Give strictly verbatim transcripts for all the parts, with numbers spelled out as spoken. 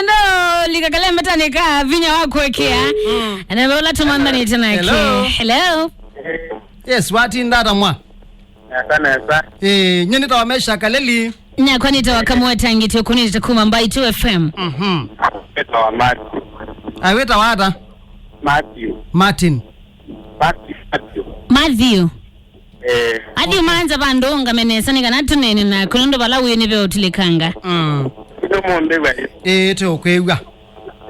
No, lika kalembe tani ka vinya wa kuekea. Mm. Anabe ula tumanthanite nake. Hello. Hello. Yes, watinda ata mwa? Nesa, nesa. Eh, nyie nĩtawa Mesha Kaleli. Nakwa nĩtawa Kamwe Tangitwe, kunĩte kuma Mbaitũ F M. Mhm. Nĩtawa Matthew. Ai, wĩtawa ata? Matthew. Martin. Matthew, Matthew. Matthew. Eh. Matthew, manza vandũ ũngame nesa nĩ kana tũnene naku nũndũ vala wĩ nĩve ũtilĩkanga. Mm. Ino mũndĩ wa. Eh, tũkwĩw'a.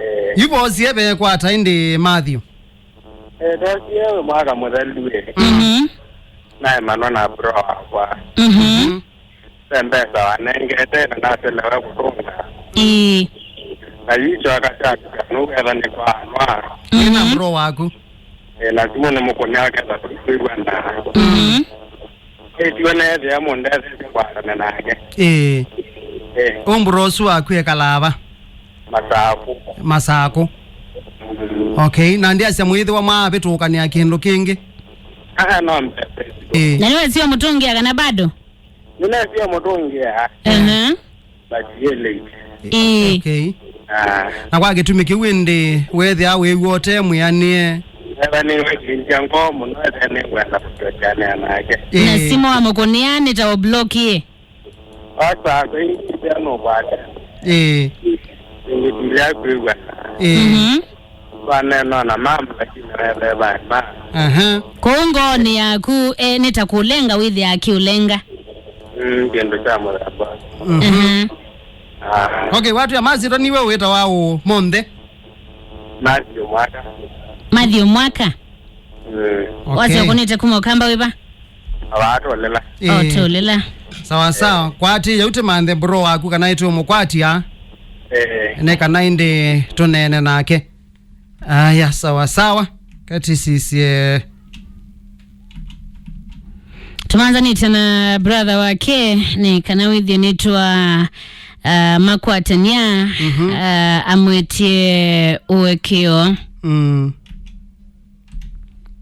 Eh. Yu vosie ve kwata ĩndĩ Matthew? Eh, twosie mwaka mũthelu ĩ. Mhm. Naemanwa na bro wakwa. Mhm. Mhm. Ve mbesa wanengete na natelewe kũtũnga. Ĩĩ. Na yu kyoka kyatuka nũketha nĩ kwa anwa. Nĩ na Mhm. bro waku. Eh, na simũ nĩ mũkũnĩa aketha tũikwĩw'ana. Mhm. Ĩtiwe neethĩa mũndethete kwatana nake. Ĩĩ. Eh. Ũmbũra ũsu waku ekalaa va? Masakũ. Masakũ. Mm. Okay, na ndiasya mwĩthĩwa mwaavĩtũkanĩa kĩndũ kĩngĩ? Ah, no mbesa. Ĩĩ. Na nĩwe sio mũtũngĩa kana bado? Nĩnesio mũtũngĩa. Ehe. But yĩ late. Ĩĩ. Okay. Ah. Na kwa kĩtumi kĩu ĩndĩ wethĩa wĩw'a ũte mwĩanĩe? Ethĩa nĩwĩkĩndya ngoo mũno, ethĩa nĩngwenda kũtwekyanĩa nake. Na Ĩĩ. simũ wa mũkũnĩa nĩ ta ũblokie. Asa, kwĩngĩthĩa nũkwate. Ĩĩ. Ingĩtilya kwĩw'a. Ĩĩ. Mhm. Vaneno na mama, lakini wethĩa vaema. Aha. Kũu ngoonĩ yaku, eh, nĩ ta kũlenga wĩthĩa akĩũlenga. Mm, kĩndũ kya mũthemba. Mhm. Mhm. Ah. Okay, watu ya Masito niwe wĩtawa ũ monthe? Matthew Mwaka. Matthew Mwaka? Mm. Okay. Wasi ũkũnĩte kuma ũkamba wĩva? Avatũlela. Eh. Otũlela. Sawa sawa. Eh. Kwatĩĩa ũtĩmanthe bro waku kana ĩtũmũkwatia. Eh. Nĩ kana ĩndĩ tũneene nake. Aya, sawa sawa. Katisisye. Tũmanzanĩte na brother wake, nĩ kana wĩthĩe nĩtwa, ah, makwatania, Mhm. ah, amwĩtie ũekeo. Mm.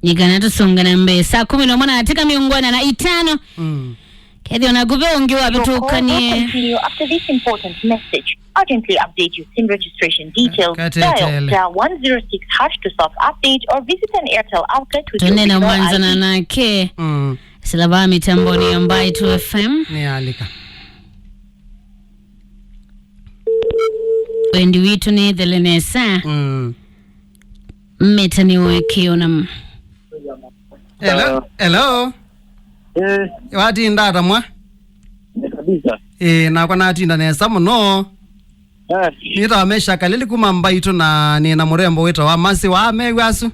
Nĩ kana tũsonge na mbee. Saa kumi na ũmwe na dakika mĩongo ĩna na itano. Mm. Kethĩwa naku ve ũngĩ wavĩtũkanie. Your call will continue after this important message. Urgently update your sim registration details. Kati Dial tele. Star one zero six hash to self-update or visit an Airtel outlet with your Tũnena original mwanzana I D. Nake. Mm. Sila va mitamboni ya Mbaitũ F M. Nĩ alika. Wendi witũ nĩ thele nesa. Mm. Meta nĩ ũekeo na m- Hello? Hello? Eh. Watinda ata mwa? Ni kabisa. Eh, nakwa natinda nesa mũno. Eh. Nĩtawa Mesha Kalili kuma Mbaitũ na nĩ na mũrembo wĩtawa Masi wa mew'a asu.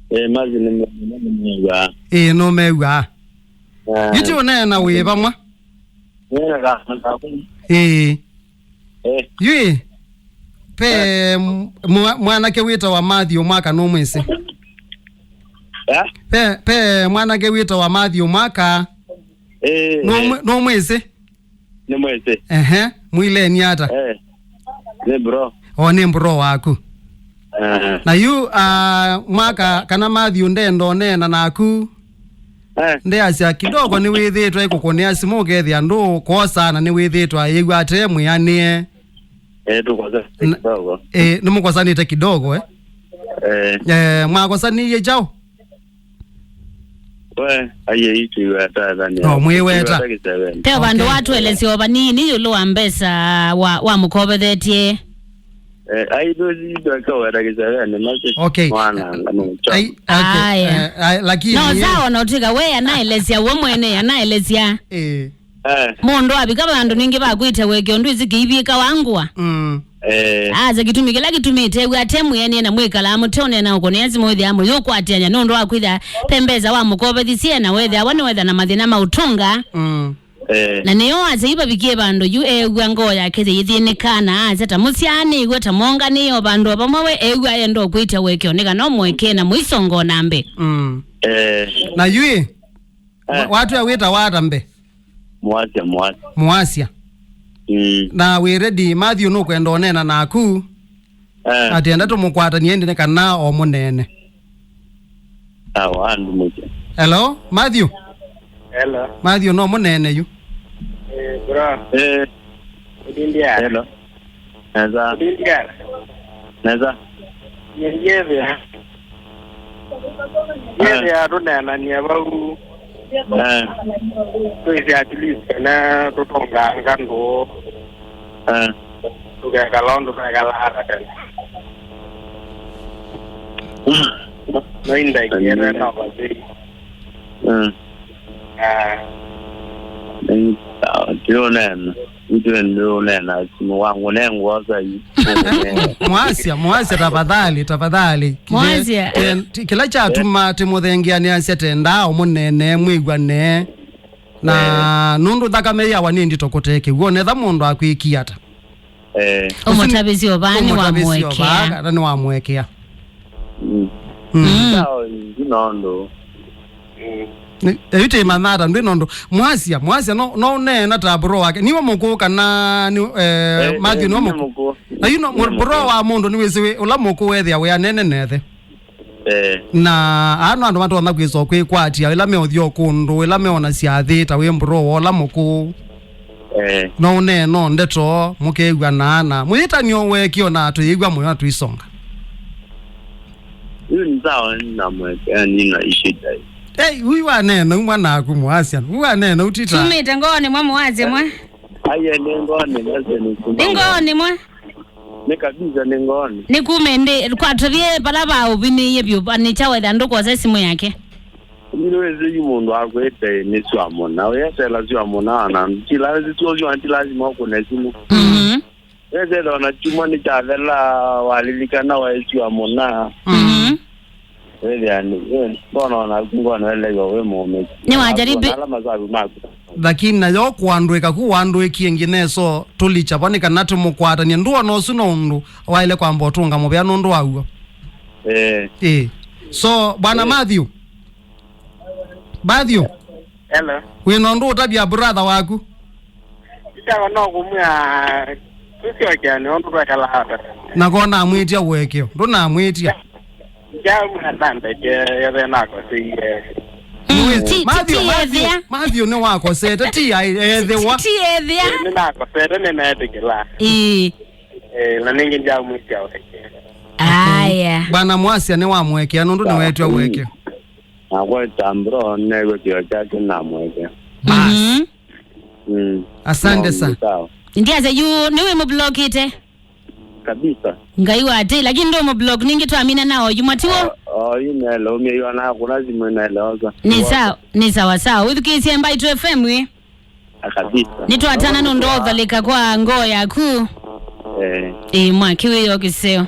Eh, Masi nĩ me-, nĩ mew'a. Eh, no mew'a. Eh. Yu ti ũneena wĩ vamwe? Nĩ na ka-, ka-, Ĩĩ. Eh. Yu ĩ, pe Eh. m-, mwa-, mwanake wĩtawa Matthew Mwaka nũmwĩsĩ? Eh? Pe, pe mwanake wĩtawa Matthew Mwaka. Eh, Nũmwĩ-, eh. Nũmwĩsĩ? Nĩ mwĩsĩ. Ehe, mwileni ata? Eh. Nĩ bro. O nĩ bro waku. Eh. Na yu, ah, Mwaka kana Matthew ndenda ũneena naku. Eh. Ndeasya kidogo nĩwĩthĩĩtwe aĩkũkũnĩa simũ ũkethĩa ndũkwosa na nĩwĩthĩĩtwe ayĩw'a ate mwĩanĩe. Eh, tũkosa Na- kidogo. Eh, nĩmũkosanĩte kidogo, eh? Eh. Eh, mwakosanĩie kyaũ? We, aiye itwĩweta athani. No, mwĩweta. Itwĩweta kĩseweni. Teo vandũ Okay. watũelesya o vanini ĩũlũ wa mbesa wa, wa mũkovethetye. Eh, ai, those you don't go where is there, and must Okay. Mwana, ngano, chao. Ai, okay. Aya. Eh, ai, lakini No, sawa, no, tika, we anaelesya, we mwene anaelesya. Eh. Eh. Mũndũ avika vandũ ningĩ vakwĩte weke ũndũ ĩsĩ kĩivika wangũa. Mm. Eh. Aza kĩtumi kĩla kĩtumĩte wĩ ate mwĩanĩe na mwĩkalaa mũteonea na ũkũnĩa simũ ĩthĩa mũyũkwatĩany'a nũndũ wa kwĩthĩa pe mbesa wa mũkovethisye na wethĩa wa nĩwetha na mathĩna ma ũtũnga. Mm. Eh. Na nĩyo asyai vavikie vandũ yu eew'a ngoo yake yĩthĩnĩka na asya ta mũsyaanĩw'e ta monganĩe o vandũ o vamwe we eew'a ayenda o kwĩtya ũekeo nĩ kana ũmũekee na mũisongo na mbee. Mm. Eh. Na yu ĩ, Eh. wa-, watwĩa wĩtawa ata mbee? Mwasya, mwasya. Mwasya. Mm. Na wĩ ready, Matthew nũkwenda ũneena naku. Eh. Ati enda tũmũkwatanie ĩndĩ nĩ kana o mũneene. Sawa, andũ mũsya. Hello, Matthew? Hello. Matthew, no mũneene yu? Eh, bro. Eh. Ũtindĩa. Hello. Nesa. Ndingara. Nesa. Yethĩa. Yethĩa tũneenanie vau. Eh. Twĩsĩ at least kana tũtonganga ndũũ. Eh. Tũkekala ũndũ twekalaa ata tene. No indakiere na vathei. Mm. Ah. Nĩ sawa, tiũnena. Itwe nĩũnena simu wangu nengwosa yu. Mwasya, mwasya, tafadhali, tafadhali. Mwasya. Kĩla kyatuma tĩmũthengeanĩasya tendaa ũmũnene mwĩw'ane. Na nũndũ nthakame yawa nĩ ndito kũtekew'o netha mũndũ akwĩkia ata. Eh. Ũmũtavĩsye ũvaa nĩwamũekea. Ũmũtavĩsye ũvaa kana nĩwamũekea. Mm. Mm. Sawa, ndina ũndũ. Nĩ- eyu tĩmanya ata ndwĩ nondũ mwasya mwasya no no neena ta bro wake niwe mũkũũ kana nĩ eh, Matthew niwe mũkũũ. Na yu no bro wa mũndũ nĩwĩsĩ wĩ ũla mũkũũ wethĩa wĩ anene nethe. Eh. Na aa no andũ matonya kwĩsa kwĩkwatya ĩla meũthya kũndũ ĩla meona syathĩ ta wĩ mbro wa ũla mũkũũ. Eh. No ũneeno ndeto mũkew'anaa na mwĩtanio wekĩo na tũyĩw'a mũyo na tũisonga. Yu ni sawa, nina mwekea, nina shida hii. Hey, huyu anena umwa naku mwasya. Huyu anena utita. Tumĩte ngoonĩ mwa mũwasya mwa. Aye, nĩ ngoonĩ mwasya nĩ kuma. Nĩ ngoonĩ mwa. Nĩ kabisa nĩ ngoonĩ. Nĩ kume ndi kwa tũthiĩ pala va ũvinĩie vyũ, nĩ kya wetha ndũkosa simu yake. Nĩ wezi yu mũndũ akwĩte nĩ sua mũna. Ũyesela sua mũna na kila wezi tuo sua nti lazima ũkũne simu. Mhm. Wethĩwa ona kyumwa nĩkyathela, walilikana waĩ sua mũna. Mhm. Wethĩa nĩ, eh, mbona ona ngona elewa wĩ mũũme. Nĩwajaribu- Ala masavu maku. Lakini nayo kũandũĩka ku wandũĩkie ngineso tũlicha vau nĩ kana tũmũkwatany'e ndũona ũsu no ũndũ waĩle kwamba ũtũnga mũvea nũndũ wa w'o. Eh. Eh. So, Bwana Matthew, Matthew, Hello. Wĩ na ũndũ ũtavya brother waku? Itawa no kũmwĩa tũsyokea nĩ ũndũ twekalaa ata. Na ko namwĩtya ũekeo. Ndũnamwĩtya. Njamwĩa nandeke yothe nakoseie. Mm, ti- ti- Matthew, ti Matthew, ethĩa. Matthew nĩwakosete, ti ai- ethĩwa. Ti ethĩa. Nĩnakosete, nĩneetĩkĩla. Ĩĩ. Eh, na nĩngĩ njamwĩtya ũekeo. Aya. Bwana Mwasya nĩwamũekea nũndũ nĩwetw'a ũekeo. Nakwa tambro newe kĩo kyake namwekea. Bas. Mhm. Mm. Asante sana. Sawa. Ndiaze yu niwe mublokite. Kabisa. Ngai wa ati lakini ndo mublock ningi twamina nao yu matiwo. Oh, yu nelo mi yu ana kuna simu nelo sa. Ni sawa, ni sawa sawa. Withukisie Mbaitu F M wi. Ah, kabisa. Nitwatana nũndũ wa ũthalĩka kwa ngoo yaku. Eh. Ĩĩ, mwaki wĩyo kĩseo.